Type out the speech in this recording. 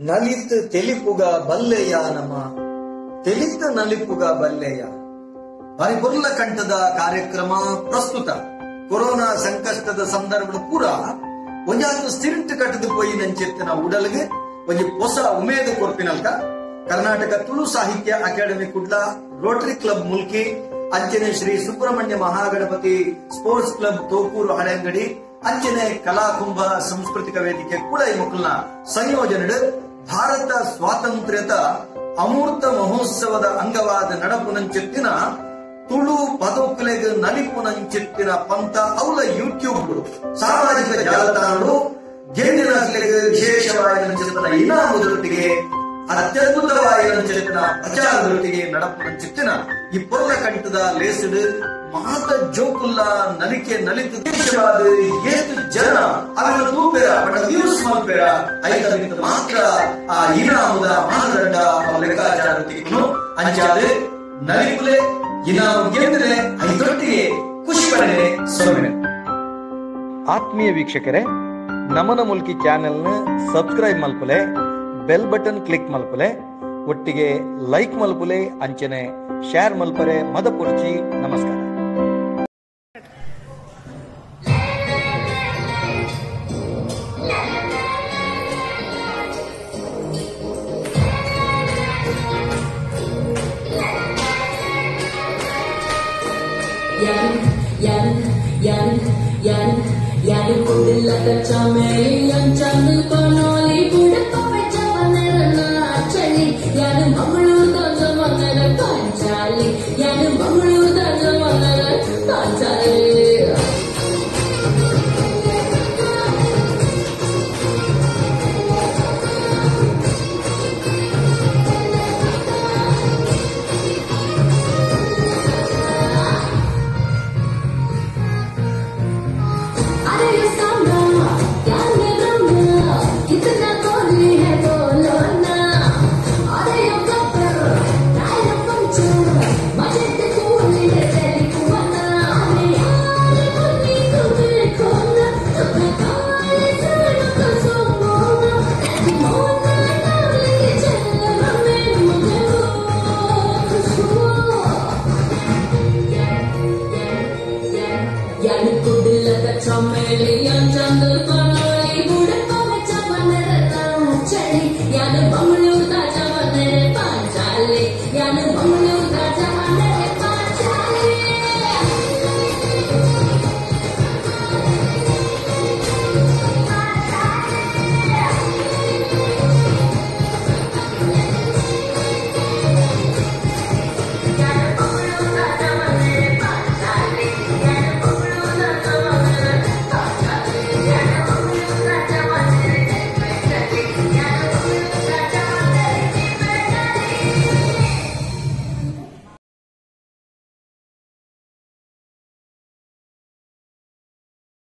ನಲಿತ್ ತೆಲಿಪುಗ ಬಲ್ಲೆಯ ನಮ ತೆಲಿತ ನಲಿಪುಗ ಬಲ್ಲೆಯ ಬಾರಿ ಕಂಠದ ಕಾರ್ಯಕ್ರಮ ಪ್ರಸ್ತುತ ಕೊರೋನಾ ಸಂಕಷ್ಟದ ಸಂದರ್ಭದ ಪೂರ ಒಂಜಾತು ಸ್ಥಿರಂಟು ಕಟ್ಟದು ಪೋಯಿ ನಂಚೆತ್ತಿನ ಉಡಲ್ಗೆ ಒಂಜಿ ಹೊಸ ಉಮೇದು ಕೊರ್ಪಿನಲ್ಕ Karnataka Tulu Sahitya academy Kudla, rotary club Mulki, ಅಂಚನೆ ಶ್ರೀ ಸುಬ್ರಹ್ಮಣ್ಯ ಮಹಾಗಣಪತಿ ಸ್ಪೋರ್ಟ್ಸ್ ಕ್ಲಬ್ ತೋಕೂರು ಹಳೆಂಗಡಿ, ಅಂಚನೆ ಕಲಾಕುಂಭ ಸಾಂಸ್ಕೃತಿಕ ವೇದಿಕೆ ಕುಳೈ ಮುಕುಲ್ನ ಸಂಯೋಜನೆ ಭಾರತ ಸ್ವಾತಂತ್ರ್ಯದ ಅಮೂರ್ತ ಮಹೋತ್ಸವದ ಅಂಗವಾದ ನಡಪುನಂಚೆತ್ತಿನ ತುಳು ಪದೋಕುಲೆಗ್ ನಲಿಪುನಂಚೆತ್ತಿನ ಪಂತ ಅವಲ ಯೂಟ್ಯೂಬ್ ಸಾಮಾಜಿಕ ಜಾಲತಾಣಗಳು ಗೆಂದಿನಕ್ಲೆಗ್ ವಿಶೇಷವಾದ ಇನಾಮುದೊಟ್ಟಿಗೆ ಅತ್ಯದ್ಭುತವಾದ ಪ್ರಚಾರದೊಟ್ಟಿಗೆ ನಡಪುನಂಚೆತ್ತಿನ ಈ ಪೊರ್ಲ ಕಂಠದ ಲೇಸಿಡು ಮಾತ ಜೋಕುಲ್ಲ ನಲಿಕೆ ನಲಿತು ದೇಶವಾದ ಏತು ಜನ ಅವರ ತೂಪೆರ ಬಡ ವ್ಯೂಸ್ ಮಲ್ಪೆರ ಐತ ಮಾತ್ರ ಆ ಇನಾಮುದ ಮಾನದಂಡ ಲೆಕ್ಕಾಚಾರ ತಿಕ್ಕುನು ಅಂಚಾದ ನಲಿಪುಲೆ ಇನಾಮು ಗೆಂದರೆ ಐದೊಟ್ಟಿಗೆ ಖುಷಿ ಪಡೆನೆ ಸೊನ್ನೆ. ಆತ್ಮೀಯ ವೀಕ್ಷಕರೇ, ನಮನ ಮುಲ್ಕಿ ಚಾನೆಲ್ನ ಸಬ್ಸ್ಕ್ರೈಬ್ ಮಲ್ಪುಲೆ, ಬೆಲ್ ಬಟನ್ ಕ್ಲಿಕ್ ಮಲ್ಪುಲೆ, ಒಟ್ಟಿಗೆ ಲೈಕ್ ಮಲ್ಪುಲೆ, ಅಂಚನೆ ಶೇರ್ ಮಲ್ಪರೆ ಮದಪುರ್ಚಿ. ನಮಸ್ಕಾರ.